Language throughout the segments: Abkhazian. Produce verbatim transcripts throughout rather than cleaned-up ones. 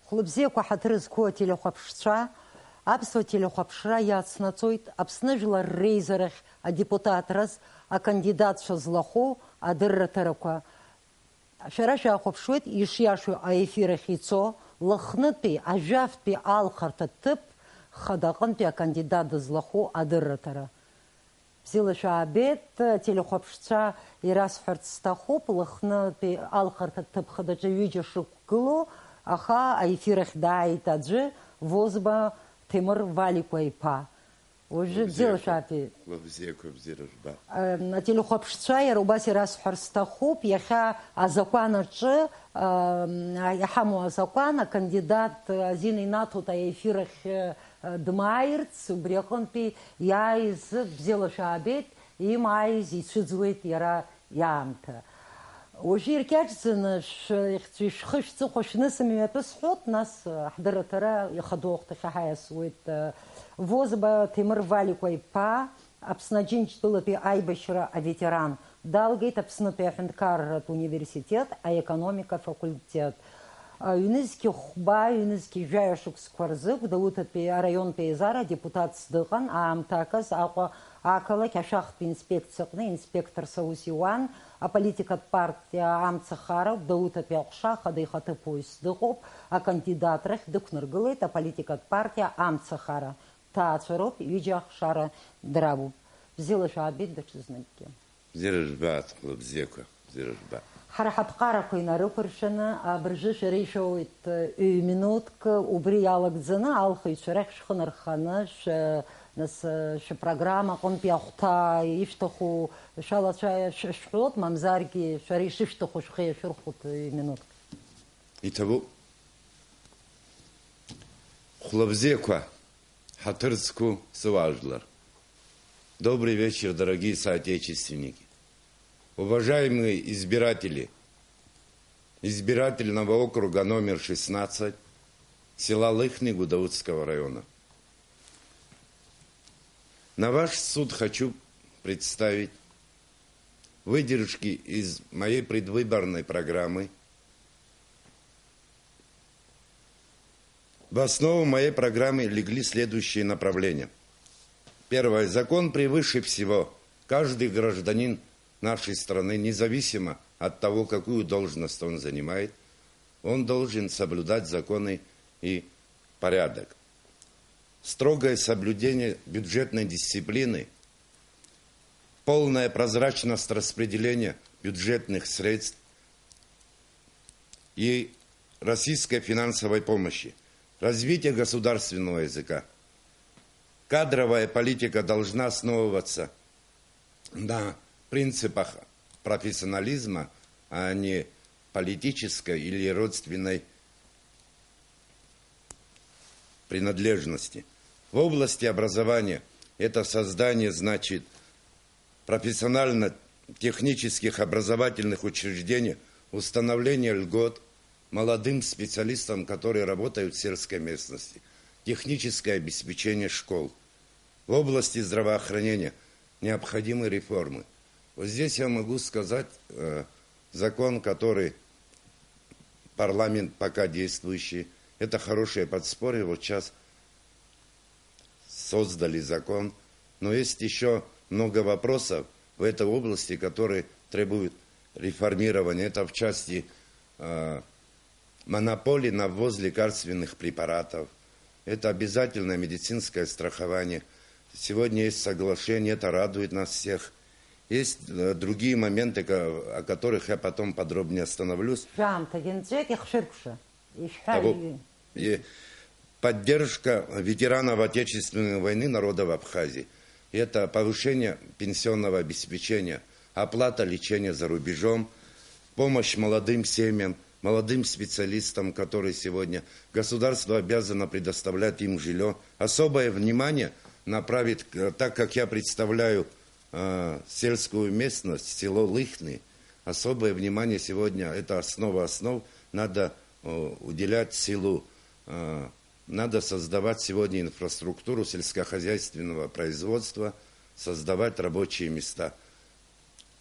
Хәлыбзиақәа, ҳаҭыр зқәу ателехәаԥшцәа, аԥсуа телехәаԥшра иацнаҵоит Аԥсны Жәлар Реизарахь адепутатраз акандидатцәа злахәу адырраҭарақәа. Шәара шәахәаԥшуеит ишиашоу аефир ахь ицо, Лыхнытәи ажәафтәи алхырҭа ҭыԥ хада аҟынтәи акандидат дызлахәу адырраҭара. Бзиала шәаабеит, ателехәаԥшцәа, ирасҳәарц сҭахуп, Лыхнытәи алхырҭа ҭыԥ хадаҿы ҩыџьа шықәгылоу, аха аефир ахь дааит аӡәы, Возба Ҭемыр Валикәа иԥа. Уажәы бзиала шәаабеит. Лабзиақәа бзиара жәба. Ам, ателехәаԥшцәа, иара убас ирасҳәар сҭахуп, иахьа азакәан аҿы, ам, иҳамоу азакәан, акандидат азин инаҭоит аефир ахь, э, дмааирц, убри аҟынтәи иааиз бзиала шәаабеит, имааиз ицәыӡуеит иара иаамҭа. Уажәы иркьаҿӡаны шәхы шәҵыхәа шәнысымҩатәы сҳәоит, нас, ҳдырраҭара ихадоу ахәҭахьы ҳаиасуеит. Возба Ҭемыр Валикәа иԥа, Аԥсны Аџьынџьтәылатәи аибашьра аветеран, далгеит Аԥснытәи аҳәынҭқарратә университет аекономика факультет. Ҩнызқьи хәба, ҩнызқьи жәаҩа шықәсқәа рзы Гәдоуҭатәи араионтә еизара адепутатс дыҟан, аамҭаказ Аҟәа ақалақь ашәахтә инспекциаҟны инспекторс аус иуан, аполитикатә партиа Амцахара Гәдоуҭатәи аҟәша ахада ихаҭыԥуаҩс дыҟоуп, акандидатрахь дықәнаргылеит аполитикатә партиа Амцахара. Ҭаацәароуп, ҩыџьа ахшара дравоуп. Бзиала шәаабеит даҽазныкгьы. Бзиара жәбааит, хәлыбзиақәа, бзиара жәба. Ҳара ҳаԥҟарақәа инарықәыршәаны, абыржәы шәара ишәоуеит, ҩ-минуҭк, убри иалагӡаны алхыҩцәа рахь шәхы нарханы, шәа-, нас, шәыпрограмма аҟынтәи ахәҭа ишәҭаху шәалацәа-, шә-, шәҳәот, мамзаргьы шәара ишышәҭаху шәхы иашәырхәот ҩ-минуҭк. Иҭабуп. Хәлыбзиақәа, ҳаҭыр зқәу сыуаажәлар. Добрый вечер, дорогие соотечественники. Уважаемые избиратели избирательного округа номер шестнадцать, села Лыхны Гудаутского района. На ваш суд хочу представить выдержки из моей предвыборной программы. В основу моей программы легли следующие направления. Первое. Закон превыше всего. Каждый гражданин нашей страны, независимо от того, какую должность он занимает, он должен соблюдать законы и порядок. Строгое соблюдение бюджетной дисциплины, полная прозрачность распределения бюджетных средств и российской финансовой помощи, развитие государственного языка. Кадровая политика должна основываться на принципах профессионализма, а не политической или родственной принадлежности. В области образования это создание, значит, профессионально-технических образовательных учреждений, установление льгот молодым специалистам, которые работают в сельской местности, техническое обеспечение школ. В области здравоохранения необходимы реформы. Вот здесь я могу сказать, э, закон, который парламент пока действующий, это хорошее подспорье. Вот сейчас создали закон, но есть ещё много вопросов в этой области, которые требуют реформирования. Это в части, э, монополии на ввоз лекарственных препаратов. Это обязательное медицинское страхование. Сегодня есть соглашение, это радует нас всех. Есть, э, другие моменты, ко-, о которых я потом подробнее остановлюсь. Шәаамҭагьы нҵәеит, ихшәыркәша. Ишәҳәа-, Табу. И поддержка ветеранов Отечественной войны народов Абхазии. Это повышение пенсионного обеспечения, оплата лечения за рубежом, помощь молодым семьям, молодым специалистам, которые сегодня государство обязано предоставлять им жильё. Особое внимание направить, э, так как я представляю, э, сельскую местность, село Лыхны, особое внимание сегодня, это основа основ, надо, э, уделять селу, э, надо создавать сегодня инфраструктуру сельскохозяйственного производства, создавать рабочие места.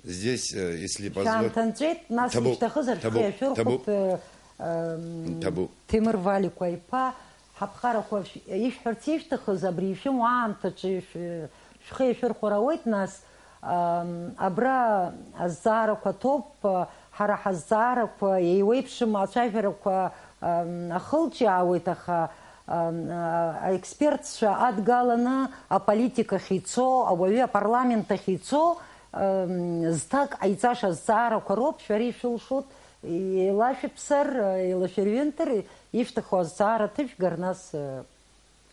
Здесь, э, если позволь- Шәаамҭа нҵәеит, нас Табу, ишәҭахызар шәхы табу, иашәырхәап, табу. Э, Ҭабуп. Ҭемыр Валикәа иԥа, ҳаԥхарақәа шә-, ишәҳәарц ишәҭахыз, абри ишәымоу аамҭаҿы шә-, шәхы иашәырхәар ауеит, нас, ам, абра азҵаарақәа ҭоуп, ҳара ҳазҵаарақәа еиуеиԥшым ацәажәарақәа, ам, ахылҿиаауеит, аха, ам, а, аекспертцәа адгаланы аполитикахь ицо, ауаҩы апарламент ахь ицо, ам, зҭак ҟаиҵаша азҵаарақәа роуп, шәара ишәылшоит. Еилашәыԥсар, еилашәырҩынтыр, ишәҭаху азҵаара ҭышәгар, нас, э,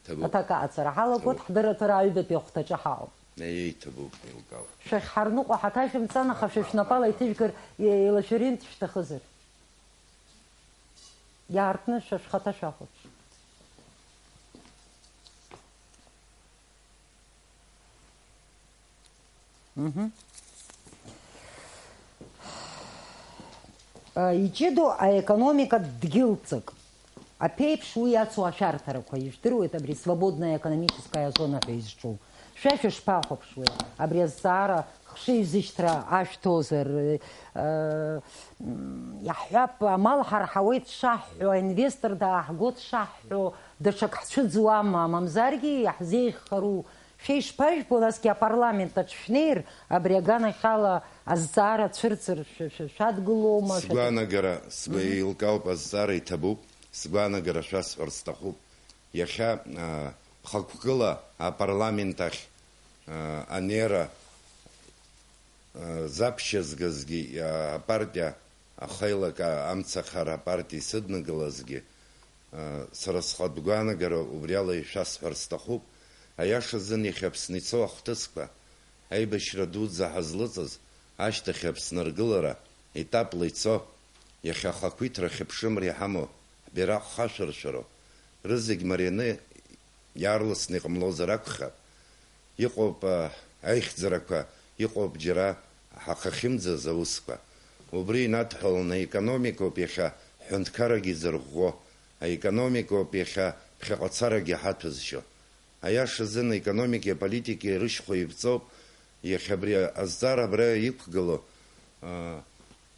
Ҭабуп. Аҭак аҟаҵара ҳалагоит, Ҭабуп. Ҳдырраҭара аҩбатәи ахәҭаҿы ҳаауп. Еи, ҭабуп, еилкаауп. Шәахьҳарныҟәо ҳаҭашәымҵан, аха шәа шәнапала иҭыжәгар, е-, еилашәырҩынтә шәҭахызар. Иаартны шәа шәхаҭа шәахәаԥш. Мгм. Иҷыдоу аекономикатә дгьылҵак. Аԥеиԥш уи иацу ашәарҭарақәа, ижәдыруеит абри свободная экономическая зона ҳәа изҿу. Шәа шәышԥахәаԥшуеи абри азҵаара хшыҩзышьҭра ашәҭозар? Э, м, иаҳҳәап, амал ҳарҳауеит шаҳҳәо, аинвестор дааҳгоит шаҳҳәо, даҽак ҳцәыӡуама, мамзаргьы иаҳзеиӷьхару? Шәа ишԥажәбо, насгьы апарламент аҿы шәнеир, абри аганахьала азҵаара цәырҵыр шәа-, шәа-, шәадгылома? Шәа-, Сгәаанагара, сгәы Мгм. еилкаауп, азҵаара иҭабуп, сгәаанагара шәасҳәар сҭахуп. Иахьа, аа, хықәкыла апарламент ахь, аа, анеира, аа, заԥшьа згазгьы, аа, апартиа ахеилак амцахара апартиа исыднагылазгьы, сара схатә гәаанагара убриала ишәасҳәар сҭахуп, аиашазын иахьа Аԥсны ицо ахҭысқәа, аибашьра дуӡӡа ҳазлыҵыз, ашьҭахь Аԥсны аргылара, етапла ицо, иахьа ахақәиҭра хьыԥшымра иҳамоу, ҳбираҟ хашәыршәароуп, рызегь марианы иаарласны иҟамлозар акәхап. Иҟоуп, а, аихьӡарақәа, иҟоуп џьара ҳахахьымӡаз аусқәа. Убри инадҳәаланы аекономикоуп иахьа ҳҳәынҭқаррагьы изырӷәӷәо, аекономикоуп иахьа ԥхьаҟацарагьы ҳаҭәазшьо. Аиашазын, аекономикеи аполитикеи рышьхәа ивҵоуп иахьа абри азҵаара абра иқәгыло, а,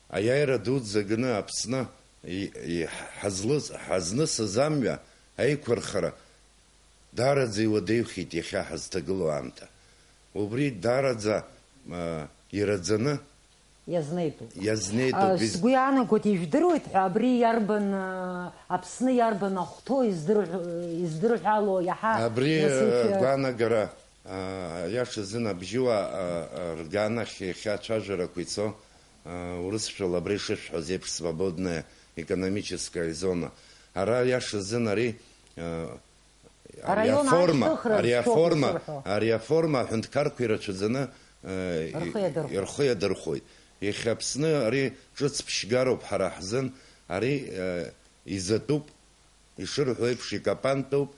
аиааира дуӡӡа гны Аԥсны и-, и-, ҳазлыз-, ҳазнысыз амҩа аиқәырхара даараӡа иуадаҩхеит иахьа ҳазҭагылоу аамҭа. Убри даараӡа, а, ираӡаны Иазнеитәуп. Иазнеитәуп. А, Из- сгәы иаанагоит, ижәдыруеит ҳәа, абри иарбан, а, Аԥсны иарбан ахәҭоу издырҳә-, издырҳәало иаҳа Абри, насышәа- а, гәаанагара, а, аиашазын абжьыуаа, а, а, рганахь иахьа ацәажәарақәа ицо, а, урысшәала абра ишышәҳәаз еиԥш, свободная экономическая зона. Ара аиашазын ари, а, Араион ари аформа, ашьҭыхра ари зцәоуп аформа, узырҳәо. Ари аформа аҳәынҭқарқәа ирацәаӡаны, э, Рхы иадырхәоит. Ирхы иадырхәоит. Иахьа Аԥсны ари ҿыц ԥшьгароуп ҳара ҳзын, ари, э, изатәуп, ишырҳәо еиԥш, икапантәуп,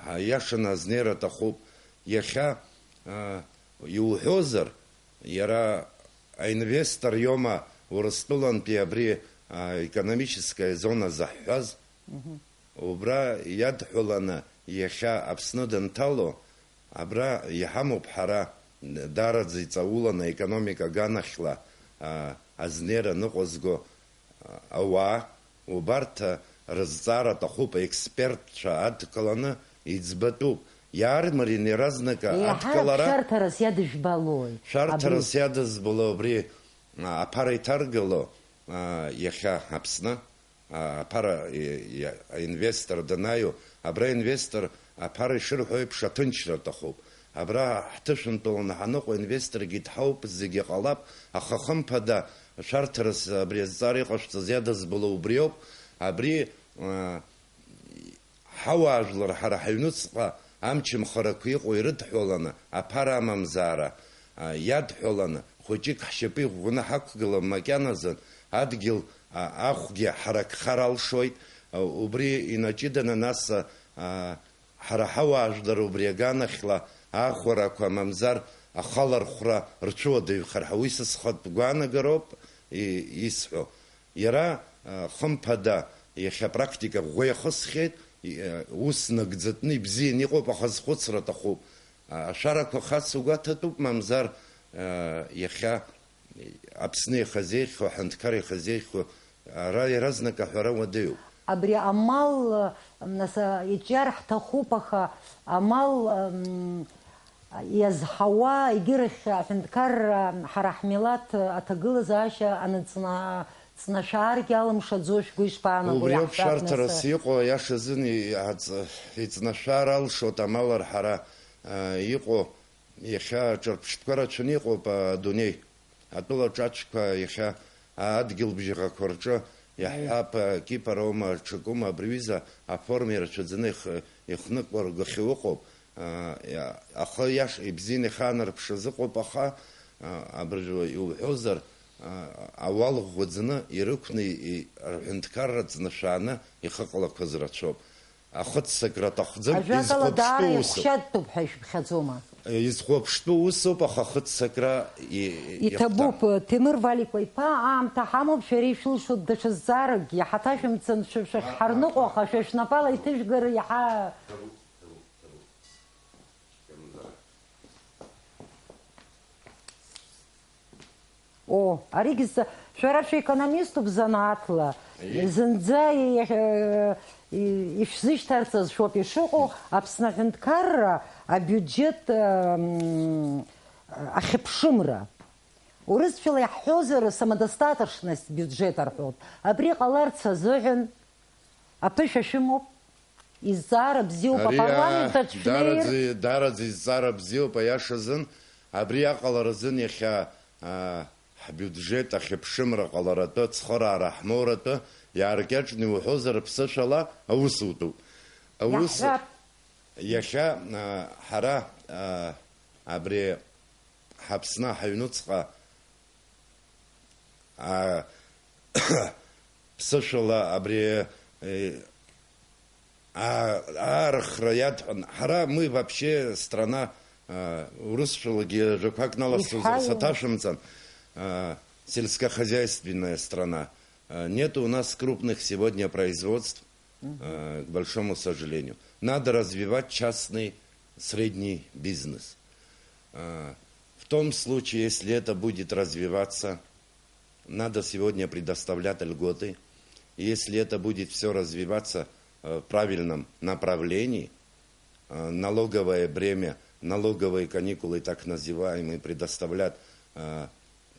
ҳа-, иашаны азнеира аҭахуп. Иахьа, э, иуҳәозар, иара аинвестор иоума Урыстәылантәи абри, э, экономическая зона заҳҳәаз? Мгм. Убра иадҳәаланы иахьа Аԥсны данҭало, абра иҳамоуп ҳара, даараӡа иҵауланы аекономика аганахьла, а, азнеира ныҟәызго, а, ауаа, убарҭ, а, рызҵаара аҭахуп, аекспертцәа адкыланы иӡбатәуп. Иаармарианы иаразнак Еиҳарак адкылара шәарҭарас иадыжәбалои? Шәарҭарас Абри. Иадызбало абри, а, аԥара иҭаргало, а, иахьа Аԥсны. А, аԥара, и-, и-, аинвестор данаио, абра аинвестор аԥара ишырҳәо еиԥш аҭынчра аҭахуп. Абра ҳҭышәынтәаланы ҳаныҟоу аинвесторгьы дҳауп, зегьы ҟалап, аха хымԥада, шәарҭарас абри азҵаара иҟашәҵаз иадызбало убриоуп. Абри, а, ҳауаажәлар ҳара ҳаҩнуҵҟа амчымхарақәа иҟоу ирыдҳәаланы, аԥара амамзаара, а, иадҳәаланы, хәыҷык ҳшьапы иӷәӷәаны ҳақәгылам макьаназын, адгьыл, а, ахәгьы ҳаракхар алшоит, а, убри инаҷыданы нас, а, ҳара ҳауаажәлар убри аганахьла ахәарақәа мамзар ахалархәра рцәыуадаҩхар ҳәа уи са схатә гәаанагароуп и-, исҳәо. Иара, а, хымԥада, иахьа апрактика ӷәӷәа иахысхьеит, и-, а, ус нагӡатәны ибзианы иҟоуп, аха зхәыцра аҭахуп. А, ашәарақәа хацугәаҭатәуп, мамзар, а, иахьа Аԥсны ихазеиӷьхо, аҳәынҭқар ихазеиӷьхо, Ара иаразнак аҳәара уадаҩуп. Абри амал, нас, иҿиар ҳҭахуп, аха амал, м, иазҳауа, егьырахь аҳәынҭқарра ҳара ҳмилаҭ аҭагылазаашьа аныҵна-, ҵнашәааргьы алымшаӡо шәгәы ишԥаанаго, убри ауп иаҳҳәап, шәарҭарас нас. Иҟоу, аиаша азын и-, аҵ-, иҵнашәаар алшоит амал арҳара, а, иҟоу, иахьа аҿырԥштәқәа рацәаны иҟоуп адунеи. Атәыла ҿацәқәа иахьа адгьыл бжьаҟақәа рҿы, иаҳҳәап, кипароума, ҽакума, абри ҩыза аформа ирацәаӡаны их-, ихнықәыргахьоу ыҟоуп. А, иа-, ахы иаша, ибзианы ихаанарԥшыз ыҟоуп, аха, а, абыржәы иуҳәозар, а, ауал ӷәӷәаӡаны ирықәны и-, рҳәынҭқарра ҵнашәааны ихыҟалақәаз рацәоуп. Ахыццакра аҭахӡам, ажәакала, даара изхәаԥштәу усуп. Ихшьадтәуп ҳәа ишәԥхьаӡома? Изхәаԥштәу усуп, аха ахыццакра и-, иҭабуп, ихәҭам. Ҭемыр Валикәа-иԥа, аамҭа ҳамоуп, шәара ишәылшо даҽа зҵааракгьы, ҳаҭашәымҵан, шәа-, шәахьҳарныҟәо, аха шәа шәнапала иҭыжәгар иаҳа. О, аригьы зҵа-, шәара шәекономиступ занааҭла. Аиеи. Зынӡа и-, и-, ишәзышьҭарҵаз шәоуп ишыҟоу, Аԥсны аҳәынҭқарра абиуџьет, м, ахьыԥшымра. Урысшәала иаҳҳәозар, самодостаточность бюджета рҳәоит. Абри ҟаларц азыҳәан аԥышәа шәымоуп. Изҵаара бзиоуп, ари, апарламент аҿ шәнеир. Даараӡа, даараӡа изҵаара бзиоуп, аиашазын, абри аҟаларазын иахьа, аа, ҳбиуџьет ахьыԥшымра ҟаларатәы, ацхыраара ҳмоуратәы, иааркьаҿны иуҳәозар, аԥсышәала аус утәуп. Аус, иаҳҳәап. Иахьа, аа, ҳара, аа, абри ҳАԥсны ҳаҩнуҵҟа, аа, ԥсышәала абри, э, аа, аарыхра иадҳәан, ҳара, мы вообще страна, аа, урысшәалагьы ажәақәак наласҵозар, ишҳаиуа, саҭашәымҵан, аа, сельскохозяйственная страна. Э, нету у нас крупных сегодня производств, э, к большому сожалению. Надо развивать частный, средний бизнес. Э, в том случае, если это будет развиваться, надо сегодня предоставлять льготы. И если это будет всё развиваться, э, в правильном направлении, э, налоговое бремя, налоговые каникулы, так называемые, предоставлять, э,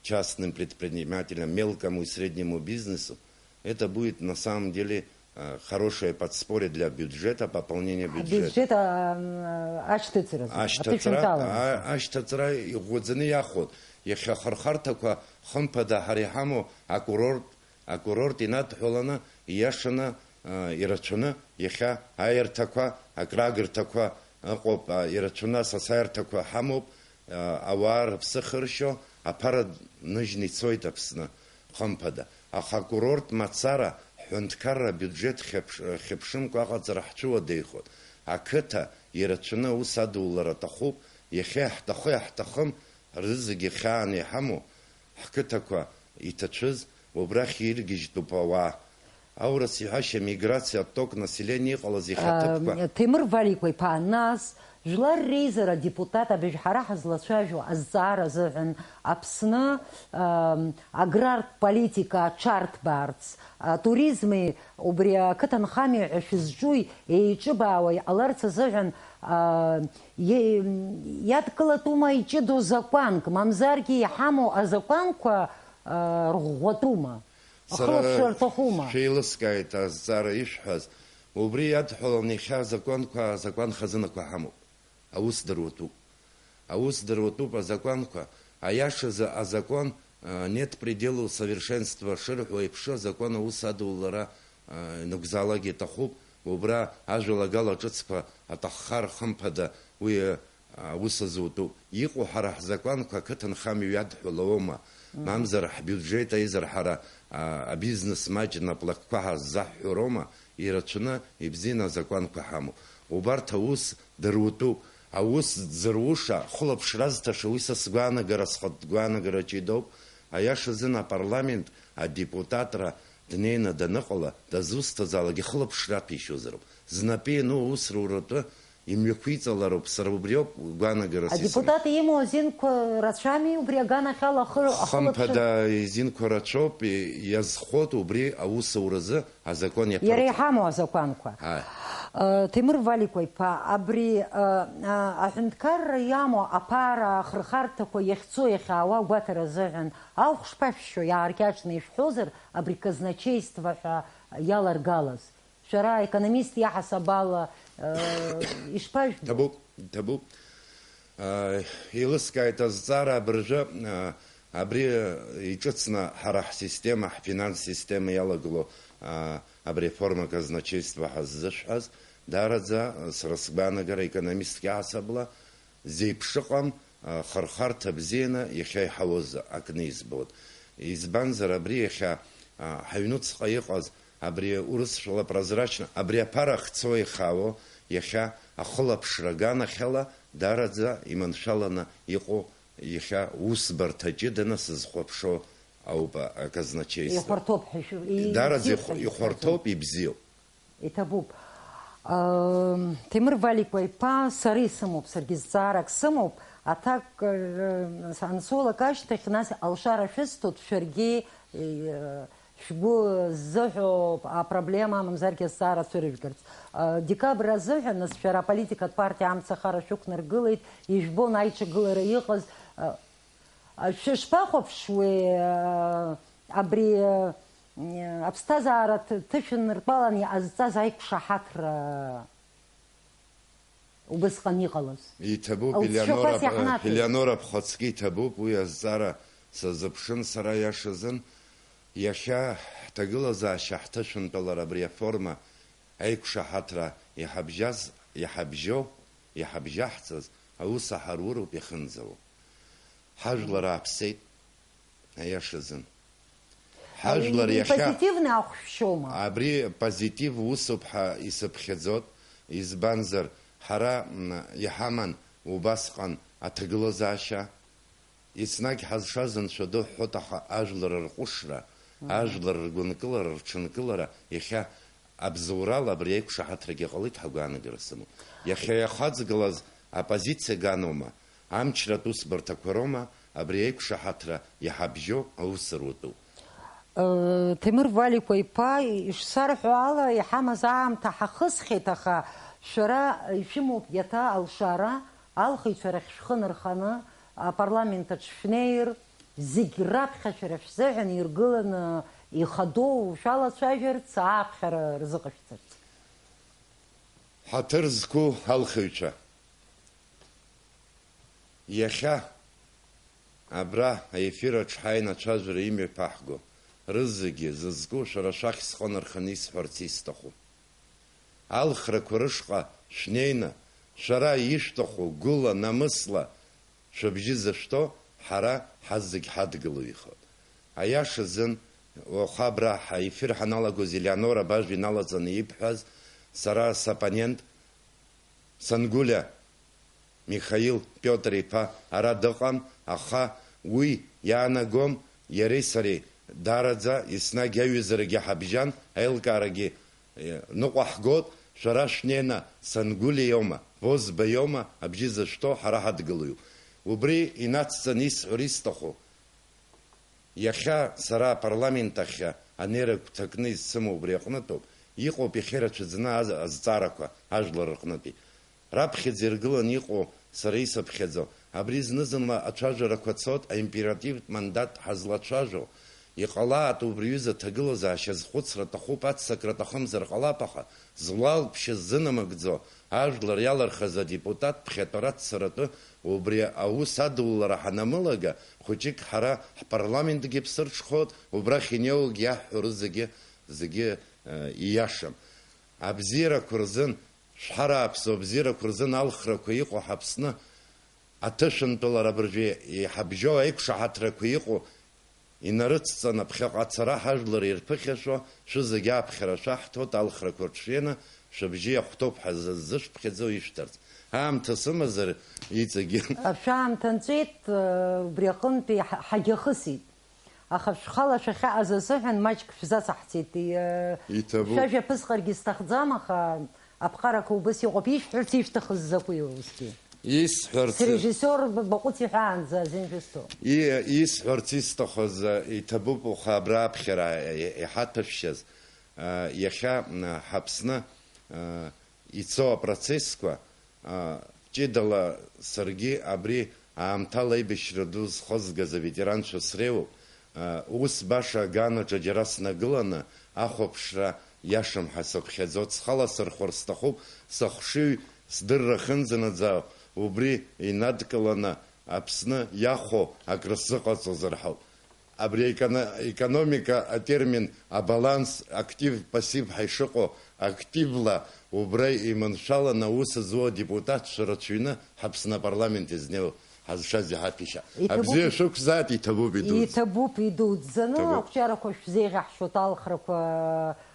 частным предпринимателям, мелкому и среднему бизнесу, это будет на самом деле, э, хорошее подспорье для бюджета, пополнение бюджета. Абиуџьет, а, м, ашьҭыҵразы, ашьҭыҵра, аԥышәынтәаларазы. А-, ашьҭыҵра иӷәӷәаӡаны иахәоит. Иахьа ахырхарҭақәа, хымԥада, ҳара иҳамоу акурорт, акурорт инадҳәаланы, ииашаны, а, ирацәаны, иахьа аирҭақәа, акрагырҭақәа ыҟоуп, а, ирацәаны асасааирҭақәа ҳамоуп, а, ауаа рыԥсы хыршьо, аԥара ныжьны ицоит Аԥсны, хымԥада. Аха акурорт мацара, ҳҳәынҭқарра абиуџьет хьыԥш-, хьыԥшымкәа аҟаҵара ҳцәыуадаҩхоит. Ақыҭа ирацәаны аус адулара аҭахуп, иахьа иаҳҭаху-иаҳҭахым, рызегьы хьааны иҳамоу, ҳқыҭақәа иҭацәыз, убрахь иргьежьтәуп ауаа. Аурыс иҳәашьа, миграциа, отток населения иҟалаз ихаҭыԥқәа. Ам, Ҭемыр Валикәа-иԥа, нас, Жәлар Реизара адепутат абыжә ҳара ҳазлацәажәо азҵаара азыҳәан Аԥсны, ам, аграртә политика аҽарҭбаарц, атуризми убри ақыҭанхамҩа ҳәа шәызҿуи еиҿыбаауа иҟаларц азыҳәан, а, Иа-, иадкылатәума иҷыдоу закәанк, мамзаргьы иҳамоу азакәанқәа, а, рӷәӷәатәума? Сара ахылаԥшра рҭахума? Шәеилыскааит азҵаара ишәҳәаз. Убри иадҳәаланы иахьа азакәанқәа, азакәан хазынақәа ҳамоуп. Аус дыруатәуп. Аус дыруатәуп азакәанқәа. Аиашазы азакәан, а, нет пределу совершенства шырҳәо еиԥш, азакәан аус адулара, а, ианакәзаалак иҭахуп. Убра ажәалагала ҿыцқәа аҭаххар, хымԥада, уи, а, аус азутәуп. Иҟоу ҳара ҳзакәанқәа ақыҭанхамҩа иадҳәалоума? Мамзар ҳбиуџьет аизырҳара, а, абизнес маҷ наплакқәа ҳаззаҳҳәароума? Ирацәаны, ибзианы азакәанқәа ҳамоуп. Убарҭ аус дырутәуп. Аус дзыруша, хылаԥшра азҭаша, уи са сгәаанагара, схатә гәаанагара ҷыдоуп. Аиашазын апарламент адепутатра днеины даныҟала, дызусҭазаалак ихылаԥшра аԥишьозароуп. Знапы иану аус руратәы Имҩақәиҵалароуп, сара убриоуп гәаанагарас исымоу. Адепутат имоу азинқәа рацәами убри аганахьала ахы-, ахылаԥшра? Хымԥада, изинқәа рацәоуп, и-, иазхоит убри аусуразы азакәан иаԥырҵо. Иара иҳамоу азакәанқәа. Ааи. Э, Ҭемыр Валикәа иԥа, абри, э, э, аҳәынҭқарра иамоу аԥара ахырхарҭақәа иахьцо иахьаауа агәаҭара азыҳәан ахә шԥашәшьо, иааркьаҿны ишәҳәозар, абри казначеиство ҳәа иаларгалаз? Шәара аекономист иаҳасаб ала, э, ишԥажәбо? Ҭабуп, ҭабуп. Э, еилыскааит азҵаара абыржәы, э, абри иҿыцны ҳара ҳсистема, ҳфинанс система иалагылоу, э, абри аформа казначеиство ҳаззышәҳәаз, даараӡа, э, сара сгәаанагара економистк иаҳасабала, зеиԥшыҟам, а, хырхарҭа бзианы иахьа иҳауаз акны избоит. Избанзар, абри иахьа, а, ҳаҩнуҵҟа иҟаз, абри урысшәала прозрачно, абри аԥара ахьцо ихаауа, иахьа ахылаԥшра аганахьала даараӡа иманшәаланы иҟоу, иахьа усбарҭа ҷыданы сызхәаԥшуа ауп аказначеиство. Ихәарҭоуп ҳәа шәу-, и-, Даараӡа ибзиоуп ихә-, ҳәа ихәарҭоуп, ишәасҳәаз. Ибзиоуп. Иҭабуп. Ам, Ҭемыр Валикәа иԥа, сара исымоуп, саргьы зҵаарак сымоуп, аҭак, э, ансоулак ашьҭахь, нас алшара шәысҭоит, шәаргьы, э, шәгәы ззыҳәо апроблема, мамзаргьы азҵаара цәырыжәгарц. Э, декабрь азыҳәан, нас, шәара аполитикатә партиа амцахара шәықәнаргылеит, ижәбон аиҿагылара иҟаз, э, Шәышԥахәаԥшуеи, абри, аԥсҭазаара ҭ-, ҭышәынртәалан иҟазҵаз аиқәшаҳаҭра убысҟан иҟалаз? Иҭабуп, Лцәақәас Елеонора, иаҳнаҭеит. Елеонора бхаҵкы иҭабуп, уи азҵаара сазыԥшын сара, иашазын. Иахьа ҳҭагылазаашьа ҳҭышәынтәалар абри аформа аиқәшаҳаҭра иҳабжьаз, иҳабжьоу, иҳабжьаҳҵаз аус аҳаруроуп иахьынӡауа. Ҳажәлар ааԥсеит, аиашазын. Ҳажәлар иахьа Позитивный ахә шәшьома? Абри позитив усуп ҳәа исыԥхьаӡоит, избанзар, ҳара, м, иҳаман убасҟан аҭагылазаашьа, еснагь ҳазшаз Анцәа ду ҳҳәоит, аха ажәлар рҟәышра, Мгм. ажәлар ргәынкылара, рҽынкылара иахьа Абзоурала абри аиқәшаҳаҭрагьы ҟалеит ҳәа агәаанагара сымоуп. Иахьа иахаҵгылаз апозициа аганоума, амчратә усбарҭақәа роума абри аиқәшаҳаҭра иҳабжьоу аус руатәу? Э, Ҭемыр Валикәа иԥа, ишсарҳәо ала, иҳамаз аамҭа ҳахысхьеит, аха шәара ишәымоуп иаҭа алшара, алхыҩцәа рахь шәхы нырханы, апарламент аҿ шәнеир, зегь раԥхьа шәара шәзыҳәан иргыланы ихадоу шәалацәажәарц, ааԥхьара рзыҟашәҵарц. Ҳаҭыр зқәу алхыҩцәа, иахьа абра аефир аҿы ҳааины ацәажәара имҩаԥаҳго рызегьы зызку шәара шәахь схы нырханы исҳәарц исҭаху. Алхрақәа рышҟа шәнеины, шәара ишәҭаху гәыла, намысла шәыбжьы зышәҭо, ҳара ҳазегь ҳадгылаҩхоит. Аиашазын, уаха абра ҳаефир ҳаналагоз Елеонора абажә иналаҵаны ибҳәаз, сара соппонент, Сангәылиа Михаил Пиотр-иԥа ара дыҟам, аха уи иаанагом, иареи сареи даараӡа еснагь аиҩызарагьы ҳабжьан, аилкаарагьы, э, ныҟәаҳгоит, шәара шәнеины Сангәылиа иоума, Возба иоума абжьы зышәҭо, ҳара ҳадгылаҩуп. Убри инацҵаны исҳәар исҭаху, Иахьа сара апарламент ахь анеира гәҭакны изсымоу убри аҟнытәоуп, иҟоуп иахьа ирацәаӡаны аз-, азҵаарақәа ажәлар рҟнытәи. Раԥхьаӡа иргыланы иҟоу сара исыԥхьаӡо, абри зны-зынла ацәажәарақәа цоит, аимперативтә мандат ҳазлацәажәо. Иҟалааит убри аҩыза аҭагылазаашьа азхәыцра аҭахуп, аццакра аҭахымзар ҟалап, аха зуалԥшьа ззынамыгӡо, ажәлар иалырхыз адепутат ԥхьатәара аццаратәы убри аус адулара ҳанамылага, хәыҷык ҳара ҳпарламентгьы ԥсырҽхәоит, убрахь инеиуагь иаҳҳәо рызегьы, зегьы, э, ииашам. Абзиарақәа рзын, шәҳарааԥсо абзиарақәа рзын алхрақәа иҟоу ҳАԥсны аҭышәынтәалара абыржәы иҳабжьоу аиқәшаҳаҭрақәа иҟоу, инарыцҵаны ԥхьаҟа ацара ҳажәлар ирԥыхьашәо, шәызегь аԥхьара шәаҳҭоит, алхрақәа рҽшәеины, шәыбжьы иахәҭоуп ҳәа ззышәԥхьаӡо ишәҭарц. Аамҭа сымазар иҵегьы. Шәаамҭа нҵәеит, убри аҟынтәи ҳа-, ҳагьахысит. Аха шәхала шәахьаҟаз азыҳәан маҷк шәзацаҳҵеит. Иҭабуп. Шәажәа ԥысҟаргьы сҭахӡам, аха Аԥҟарақәа убас иҟоуп, ишәҳәарц ишәҭахыз закәи усгьы? Исҳәарц Срежиссиор б-, баҟәыҵ иҳәаанӡа азин шәызҭо. И-, исҳәарц исҭахыз, э, иҭабуп, уаха абра аԥхьара, э, иҳаҭәашәшьаз, э, иахьа, э, ҳАԥсны, э, ицо апроцессқәа, э, ҷыдала саргьы абри аамҭала аибашьра ду зхызгаз аветеранцәа среиуоуп. Ус баша аганаҿы џьара снагыланы ахәаԥшра иашам ҳәа сыԥхьаӡоит. Схала сырхәар сҭахуп, сыхшыҩ, сдырра хынӡанаӡа убри инадкыланы Аԥсны иахәо акры сзыҟаҵозар ҳәоуп. Абри аеконо-, аекономика атермин абаланс, актив, пассив ҳәа ишыҟоу, активла убра иманшәаланы аус зуа адепутатцәа рацәаҩны ҳАԥсны апарламент изнеиуа ҳазшаз иҳаҭәеишьа. Иҭабуп. Абзиа шәықәзааит, иҭабуп идуӡӡаны. Иҭабуп. Идуӡӡаны, иҭабуп. Ақәҿиарақәа шәзеиӷьаҳшьоит алхрақәа,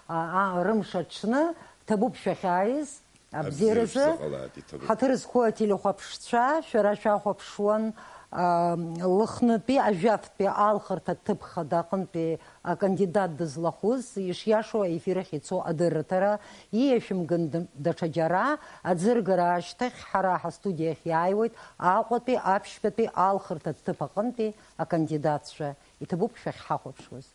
а, а, рымш аҽны. Ҭабуп шәахьааиз, абзиаразы. Абзиара шәзыҟалааит, иҭабуп. Ҳаҭыр зқәу ателехәаԥшцәа, шәара шәахәаԥшуан, а, Лыхнытәи ажәафтәи алхырҭа ҭыԥ хада аҟынтәи акандидат дызлахәыз, ишиашоу аефир ахь ицо адырраҭара, ииашәымган д-, даҽа џьара, аӡыргара ашьҭахь ҳара ҳастудиа ахь иааиуеит Аҟәатәи аԥшьбатәи алхырҭа ҭыԥ аҟынтәи акандидатцәа. Иҭабуп шәахьҳахәаԥшуаз.